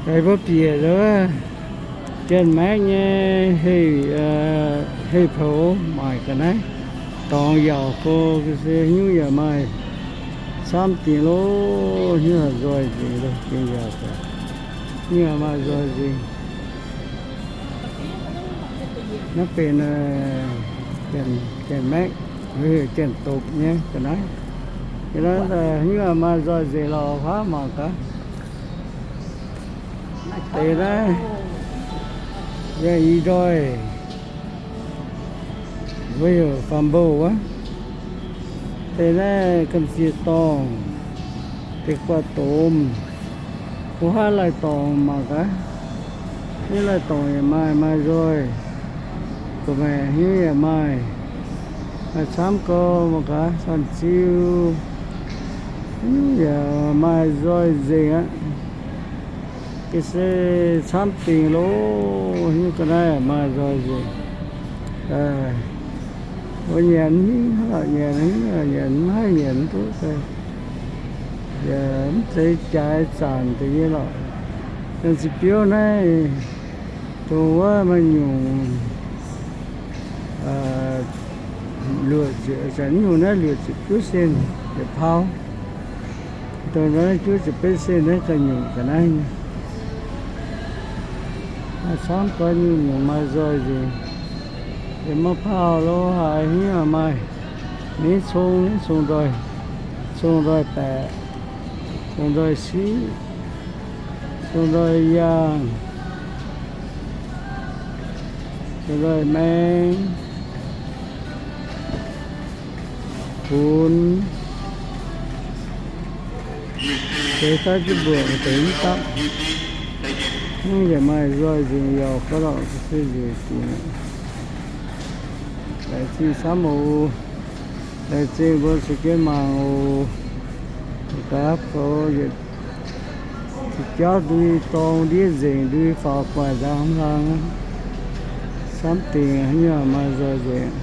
Deix mbuo bieqc Janx-Maekv nyei hei, hei-poux maaic ga'naaiv, dorngx yaac go, ga'sie hnyouv yaac maaih camv dingc loh, hnyouv yaac nzoih nzengc loh, dingc yaac, hnyouv yaac maaih nzoih nzengc. Naaiv benx Janx-Maekv, heuc Janx-Dopc nyei ga'naaiv. Yie naaiv hnyouv yaac maaih nzoih nzengc lorqc, huaav mangc gaax. Deix naaiv yaac i nzoih, mbuo heuc faam mbouh wuov. Deix naaiv gamh nziex dorngh, deix guaax domh. Mbuo huaav laih dorngx mangc gaax. Naaiv laih dorngx yaac maaih, maaih nzoih. Gu'maeqc hnyouv yaac maaih, maaih camv gau mangc gaax, caan ziu. Hnyouv yaac maaih nzoih nzengc aqv. Ga'sie camv dingc loh, hnyouv ga'naaiv maaih nzoih nzengc. Mbuo nyanc mv hingh, nyanc mv hingh, nyanc mv haih nyanc mv duqv daaih. Yaac mv zeiz jaaix zanc deix nyei lorqc. Dongh ziepc biouv naaiv, dongh wuov maaih nyungc luoqc ziepc, nyungc naaiv luoqc ziepc juov cent yietc paaux. Dongh naaiv juov ziepc betv cent naaiv ga'nyungc ga'naaiv nyei. Maaih camv gau nyungc-nyungc maaih nzoih nzengc. Yiem maiv paauh lo haaix hnyouv maaih. Ninh cong, ninh cong-nzoih, cong-nzoih baeqc, cong-nzoih siqv, cong-nzoih yaangh, cong-nzoih maeng, funx. Deix daav jienv mbuoqc deix mv dapv. Hnangv yaac maaih nzoih nzengc yaac gauh lorqc se nzengc dingc. Laengz zingh camv oc. Laengz zingh mbuo caux jienv mangc oc. Gaax poux yietc jauv ndui dorng ndiev nzengc ndui faaux guaaic nzangc hlang. Camv dingc haaix nyungc maaih nzoih nzengc.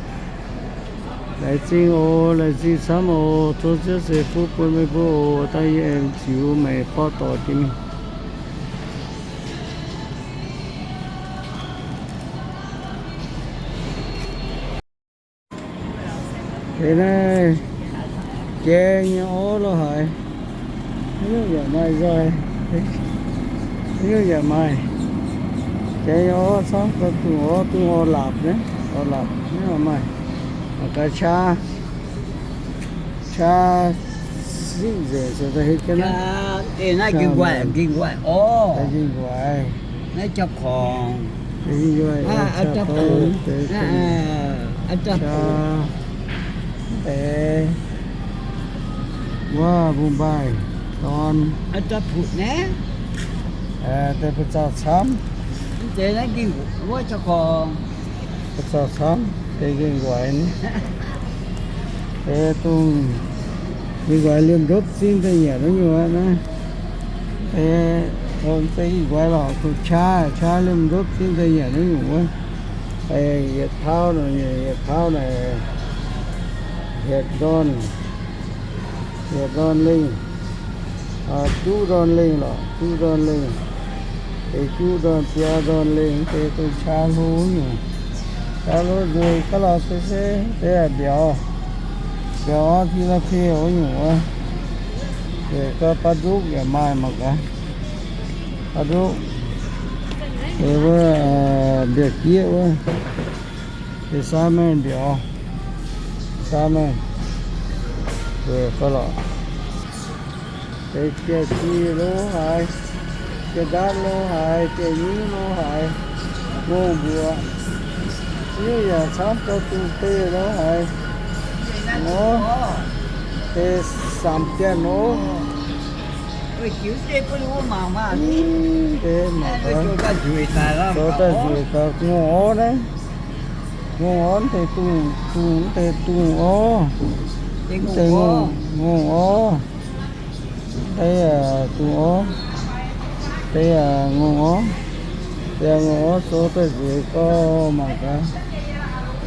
Laengz zingh oc, laengz zingh camv oc. Tov Ziouv ceix fuqv bun meih mbuo oc. Dangh yie aengx ziux meih borqv dorc jiex mingh. Deix naaiv jai nyei orv lo haaix, haaix nyungc yaac maaih nzoih, haaix nyungc yaac maaih. Jai nyei orv camv gau, dungz orv, dungz orv-lapc naaiv, orv-lapc naaiv maaih. Mangc gaax qaqv, qaqv siqv nzengc, zoux daaih hei jienv naaiv. Nqingh waaic, nqingh waaic. Deix wuov mbungv mbaaih dorn, deix buoz-zaux camv, buoz-zaux camv, deix nqingh waaic ni. Deix dungz nqingh waaic liemh ndopv zingv daaih nyanc wuov nyungc aqv naaiv. Deix deix nqingh waaic lorqc, dungz qaqv, qaqv liemh ndopv zingv daaih nyanc wuov nyungc wuov. Yietc paaux naaic, yietc paaux naaic, hietc ndorn, hietc ndorn lengh, juqv ndorn lengh lorqc, juqv ndorn lengh. Deix juqv ndorn, biaa ndorn lengh, deix dongh qaqv hlo nyungc. Qaqv hlo nzueic gaax lorqc se se, deix mbiauz, mbiauz orv ti la'pie wuov nyungc wuov. Deix gauh baav nduqv yaac maaih mangc gaax. Baav nduqv, deix wuov, mbiauz jieqv wuov. Deix salmon mbiauz, salmon, gauh lorqc. Deix jai-ci lo haaix, jai-ndaatv lo haaix, jai-nyungv lo haaix, ngongh mbuoqc. Nyungc yaac camv gau, dungz deix lo haaix. Orv, deix samc jatv orv. Deix mangc gaax, zoux daaih nzueic gaax, ngongh orv naaiv. Ngongh orv, mv deix dungz, dungz, mv deix dungz orv. Mv deix ngongh orv. Deix dungz orv. Deix ngongh orv. Deix ngongh orv zoux daaih nzueic gau mangc gaax. O,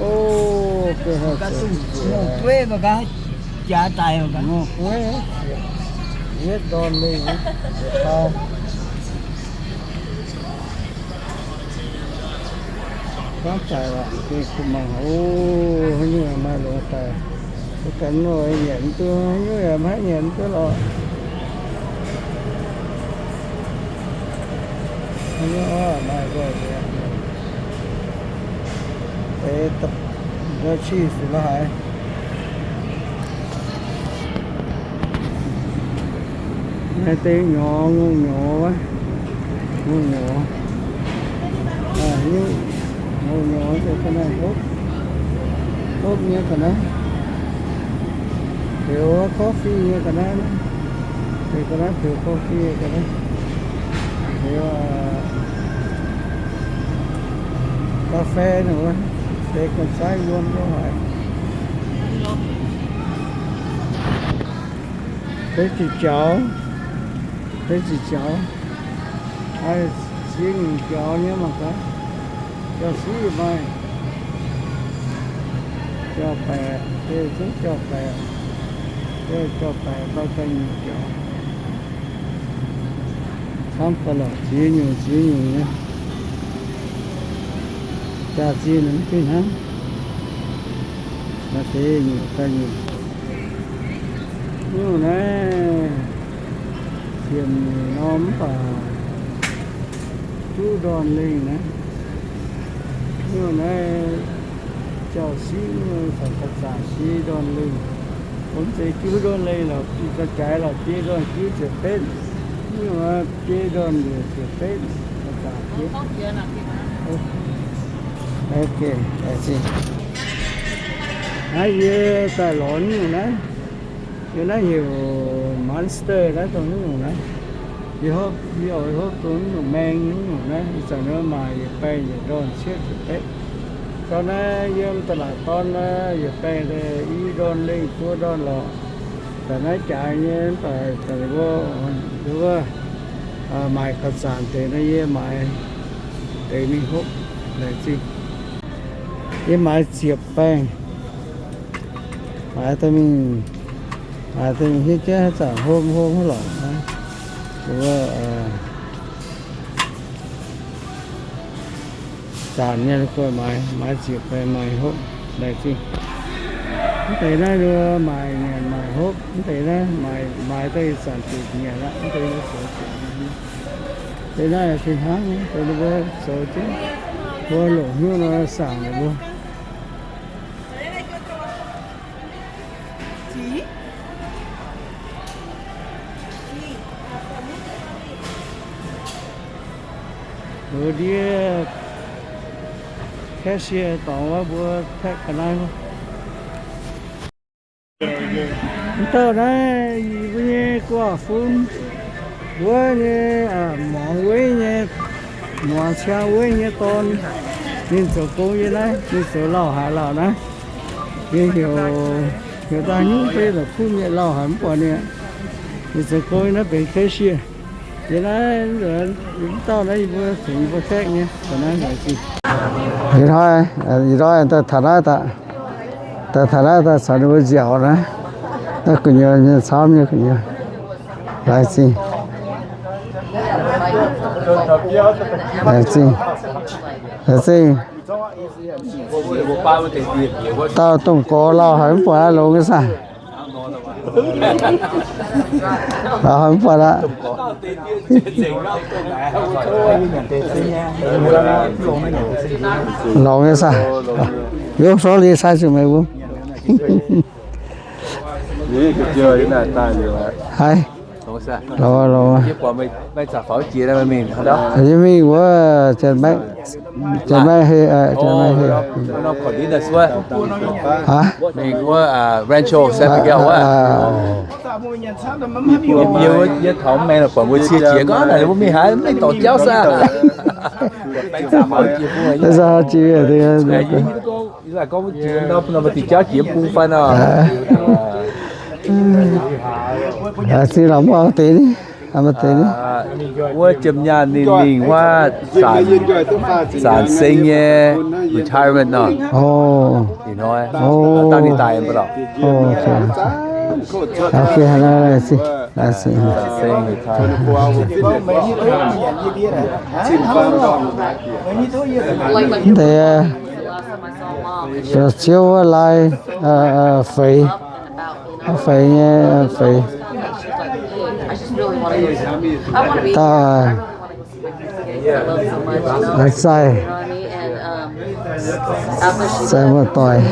gauh haic, ngongh gueiv, yietv ndorn lengh, yietc paaux. Gorngv daic lorqc, gengh kuh mangc, o, haaix nyungc yaac maaih longx daic. Mv ganh nor nyanc mv duqv, haaix nyungc yaac maiv nyanc mv duqv lorqc. Haaix nyungc maaih nqoi, deix dapc ndau cih zuqc la'haaix. Naaiv deix nyorx, ngongh nyorx wuov, ngongh nyorx. Ngongh nyorx deix ga'naaiv hopv, hopv nyei ga'naaiv, heuc coffee nyei ga'naaiv, heuc ga'naaiv, heuc coffee nyei ga'naaiv, heuc กาแฟ nor wuov, deix ga'naaiv wuom lo haic. Betv ziepc jaux, betv ziepc jaux, ziex nyungc jaux nyei mangc gaax. Jaux siv maaih, jaux baeqc, deix zungv jaux baeqc, jaux baeqc daaih daaih nyungc jaux. Camv gauh lorqc, ziex nyungc ziex nyungc nyei. Jaax-zinh mv fih hnangv. Maaih deix nyungc daaih nyungc. Nyungc naaiv siemc nyungc norm mv baac juv ndorn lengh naaiv. Nyungc naaiv jauv-siv nyungc, caux ga'zaangc siv ndorn lengh. Mv zeiz juv ndorn lengh lorqc, jaaix lorqc, jiex ndorn juv ziepc betv. Nyungc jiex ndorn njiec ziepc betv, ga'zaangc jiex. Ok, naaiv yie daaih lorz nyungc naaiv. Yie naaiv heuc Monster naaiv dongh nyungc naaiv. Yie hopv, yie oix hopv dongh nyungc maeng nyungc naaiv, ih zanc nor maaih yietc baeng yietc ndorn cietv ziepc betv. Dongh naaiv yiem da'laatc dorn naaiv yietc baeng daaih i ndorn lengh buo ndorn lorqc. Da'naaiv jaaix nyei mv baac da'wuov, wuov, maaic ga'zaanc deix naaiv yie maaiz deix mingh hopv laengz zingh. Yie maaiz ziepc baeng. Maaiz daaih mingh, maaiz daaih mingh hietv jienv haaix zanc hopv hopv haaix lorqc. Wuov, zaanc nyei guei maaiz, maaiz ziepc baeng maaiz hopv laengz zingh. Mv deix naaiv maaiz nyanc maaiz hopv, mv deix naaiv maaiz daaih ih zanc zuqc nyanc aqv, mv deix naaiv zoux zuqc. Deix naaiv fih hnangv, deix ninh mbuo zoux jienv, mbuo longc hnyouv nor saangc ninh mbuo. Loz-ndiev cashier dorngx wuov mbuo taeqv ga'naaiv. Mv dauh naaiv yie mbuo nyei guaav fun wuov nyei, muangx weiv nyei, muangx ciang weiv nyei dorn. Ninh zoux gong yie naaiv, ninh zoux lauh haaix lauh naaiv. Ninh heuc, heuc daaih nyungc beiv la'kuqv mienh lauh haic mv buatc ninh. Ninh zoux gong yie naaiv benx cashier. Yie naaiv, mv dauh naaiv yie mbuo tengx yie mbuo gaeqv nyei, naaiv laengz zingh. Ih hnoi, ih hnoi daaih taux naaiv daaih, daaih taux naaiv daaih caux ninh mbuo nziaauc naaiv. Naaiv gu'nyuoz nyei camv nyei gu'nyuoz. Laengz zingh. Laengz zingh. Laengz zingh. Dauh domh gorx lauh haic mv buatc aqv, longx nyei saah. Lauh haic mv buatc aqv. Longx nyei saah. Yov, sorry, sai zuqc meih mbuo. Haiz. Longx, longx. Yie mingh wuov, Janx-Maengh heh, Janx-Maengh heh. Aa, mingh wuov Rancho San Miguel wuov. Yie, yie taux maengx buatc mbuo cie jiex gorngv naaic mbuo mingh haaix, mingh dorh jauv saah. Yie gorngv, yie gorngv mbuo jiex nor, mbuo dingc jauv jiex mv bung fai nor. Zingh lorqc, mv baac deix ni, mv baac deix ni. Wuov jiem nyaanh ninh mingh wuov, zanc seng nyei retirement nor. Ih hnoi dangh ninh daaih mv baac lorqc. Laengz zingh. Laengz zingh. Mv deix, ziouv wuov lai, feix, feix nyei, feix. Daaih Sai, sai muoz-doic.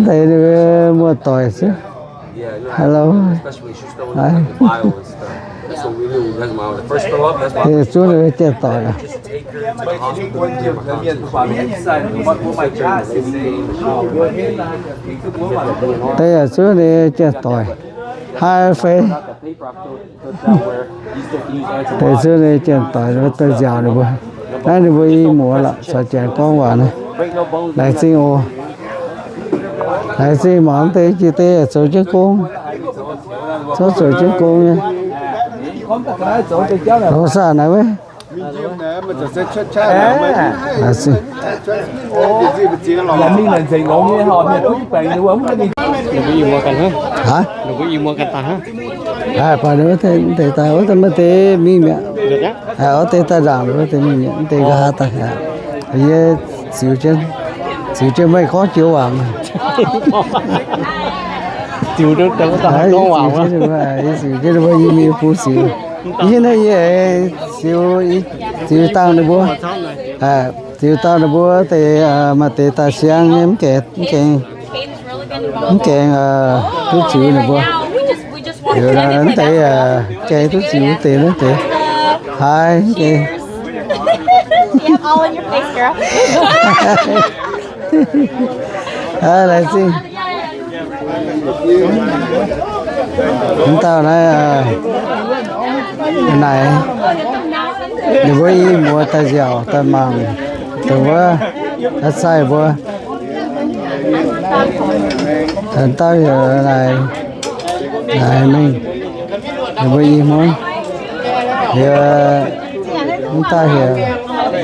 Deix ninh mbuo muoz-doic siouc. Hello. Haaix. Zuov ninh mbuo janx-doic. Deix yaac zuov ninh janx-doic. Haaix feix. Deix zuov ninh janx-doic, ninh mbuo daaih nziaauc ninh mbuo. Naaiv ninh mbuo i muoz lorqc, caux janx gorngv waac naaiv. Laengz zingh oc. Laengz zingh mangc deix jiex deix zoux jienv gong. Zoux zoux jienv gong nyei. Longx saah naaiv wuov. Haaix? Baac ninh wuov deix daaih wuov deix maaih deix mingh mi'aqv. Wuov deix daaih ndaangc, wuov deix mingh mi'aqv, wuov deix nqa'haav daaih. Yie ziux jienv, ziux jienv meih gorngv joux waac. Yie ziux jienv ninh mbuo, yie mingh bun ziux. Yie naaiv yie ziux, ziux dangh ninh mbuo. Ziux dangh ninh mbuo deix, maaih deix daaih siang nyei, mv gaengh, mv gaengh, mv gaengh duqv ziux ninh mbuo. Liuz naaiv deix gaengh duqv ziux deix naaiv deix. Haaix, mv gaengh. Laengz zingh. Mv dauh naaiv, naaic, ninh mbuo i muoz daaih nziaauc daaih mangc, dongh wuov, aa, sai mbuo. Dauh heuc naaic, naaic mingh, ninh mbuo i hmuangv. Liuz mv dauh heuc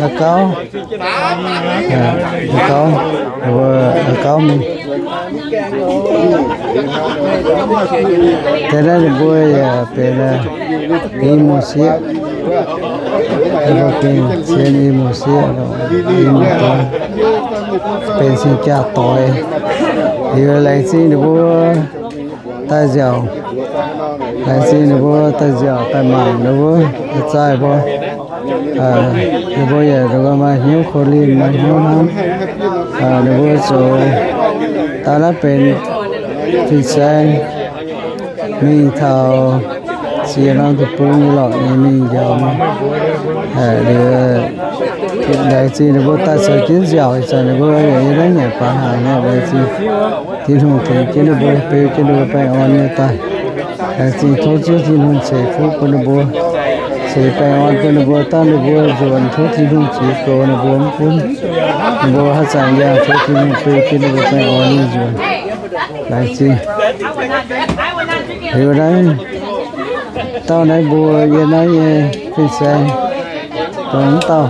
aa gauv. Aa gauv, aa gauv mingh. Deix naaiv ninh mbuo yaac benx i muoz-sieqv. Ninh mbuo gengh cien i muoz-sieqv, i muoz-doic, benx cing-jaa doic. Liuz laengz zingh ninh mbuo daaih nziaauc. Laengz zingh ninh mbuo daaih nziaauc daaih mangc ninh mbuo, aa, zaih mbuo. Ninh mbuo yaac maaih hnyouv korv-lienh, maaih hnyouv hnamv. Ninh mbuo zoux daaih naaiv benx fin-saeng mingh taux ziex norm deic-bung nyei lorqc, ninh mingh njaaux mingh. Liuz laengz zingh ninh mbuo daaih zoux jienv nziaauc, ih zanc ninh mbuo yaac yiem naaiv nyanc baaix hnaangx nyei. Laengz zingh Tin-Hungh tengx jienv ninh mbuo, beu jienv ninh mbuo baengh orn nyei daaih. Laengz zingh tov Ziouv Tin-Hungh ceix fuqv bun ninh mbuo, ceix baengh orn bun ninh mbuo, dangh ninh mbuo nzuonx tov Tin-Hungh jiex goux ninh mbuo mv gunv ninh mbuo haaix zanc yangh, tov Tin-Hungh beu jienv ninh mbuo baengh orn nyei nzuonx. Laengz zingh. Liuz naaiv dauh naaiv mbuo yiem naaiv nyei fin-saeng dongh mv dauh.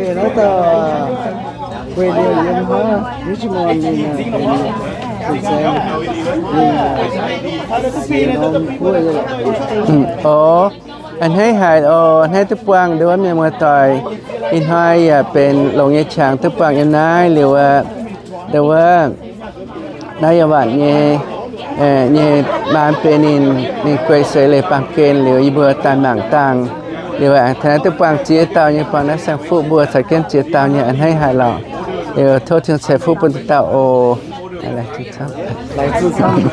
Naaiv dauh Guei Liouh yiem haav Richmond ninh, fin-saeng ninh, norm guoqv. A'hneiv haic oc, a'hneiv duqv buangh nduov mienh muoz-doic. Ih hnoi yaac benx longx nyei qangx duqv buangh yiem naaiv liuz, nduov naaiv yaac waanc nyei, nyei maan benx ninh, ninh guei seix leiz baamh gen liuz yie mbuo daaih mangc dangh. Liuz aengx taux naaiv duqv buangh ziex dauh nyei, buangh naaiv saeng-fuqv mbuo caux jienv ziex dauh nyei, a'hneiv haic lorqc. Liuz tov Tin-Hungh ceix fuqv bun dauh dauh oc. Laengz zingh camv,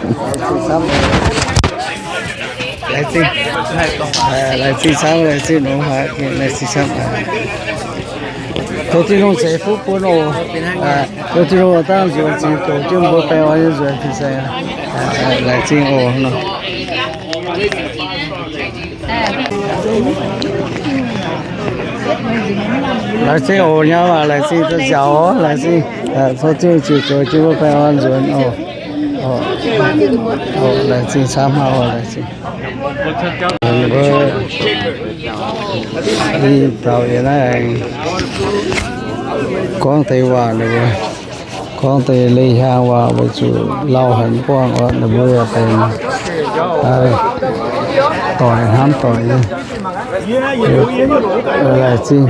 laengz zingh camv, laengz zingh nongx haaix, laengz zingh camv. Tov Tin-Hungh ceix fuqv bun oc. Tov Tin-Hungh dangh nzuonx zingx doqc jienv mbuo baengh orn nyei nzuonx fin-saeng. Laengz zingh oc. Laengz zingh oc nyei maah, laengz zingh daaih nziaauc oc, laengz zingh. Tov Tin-Hungh ziouc zoux jienv mbuo baengh orn nzuonx oc. Laengz zingh camv haic oc, laengz zingh. Mbuo Ih dauh yiem naaiv aengx gorngv deix waac, ninh mbuo gorngv deix leiz-hiaang waac weic zuqc lauh haic mv buangh oc. Ninh mbuo yaac benx doic hnamv doic nyei. Laengz zingh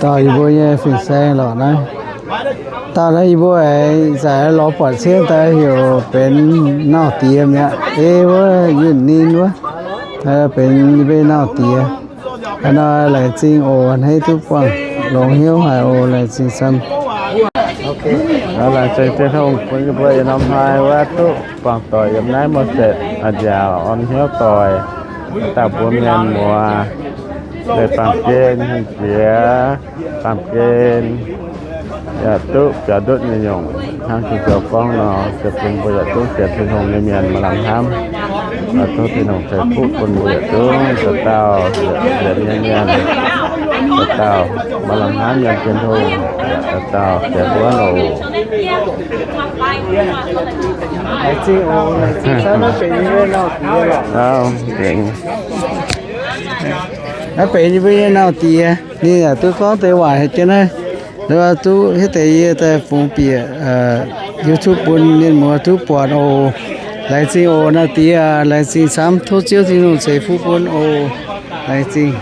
dauh yie mbuo nyei fin-saeng lorqc naaiv. Dauh naaiv yie mbuo aengx zaqc lorz buatc cien daaih heuc benx Nauc Diex mi'aqv. Ei wuov Yunh Ninh wuov benx yie mbuo Nauc Diex. Aa, laengz zingh oc, hneiv duqv buangh longx hnyouv haic oc. Laengz zingh camv. Laengz zingh Tin-Hungh bun yie mbuo ih norm hnoi wuov duqv buangh doic yiem naaiv Mose a'nziaauc orn hnyouv doic, dauh mbuo mienh muoz, leih baamh gen hungh diex, baamh gen yaac duqv biaux ndutv nyei nyungc hnangv Ging-Sou gorngv nor, se bun mbuo yietc zungv sienx Tin-Hungh nyei mienh maaih lamh hnamv. Tov Tin-Hungh ceix fuqv bun mbuo yietc zungv, dauh dauh yietc sienx nyei mienh, dauh dauh maaih lamh hnamv yiem Tin-Hungh, dauh dauh sienx wuonv oc. Naaiv benx yie mbuo nyei Nauc Diex. Ninh yaac duqv gorngv deix waac haic jienv naaiv. Duqv hietv deix yie daaih fungx bieqc YouTube bun mienh muoz duqv buatc oc. Laengz zingh oc Nauc Diex, laengz zingh camv. Tov Ziouv Tin-Hungh ceix fuqv bun oc. Laengz zingh.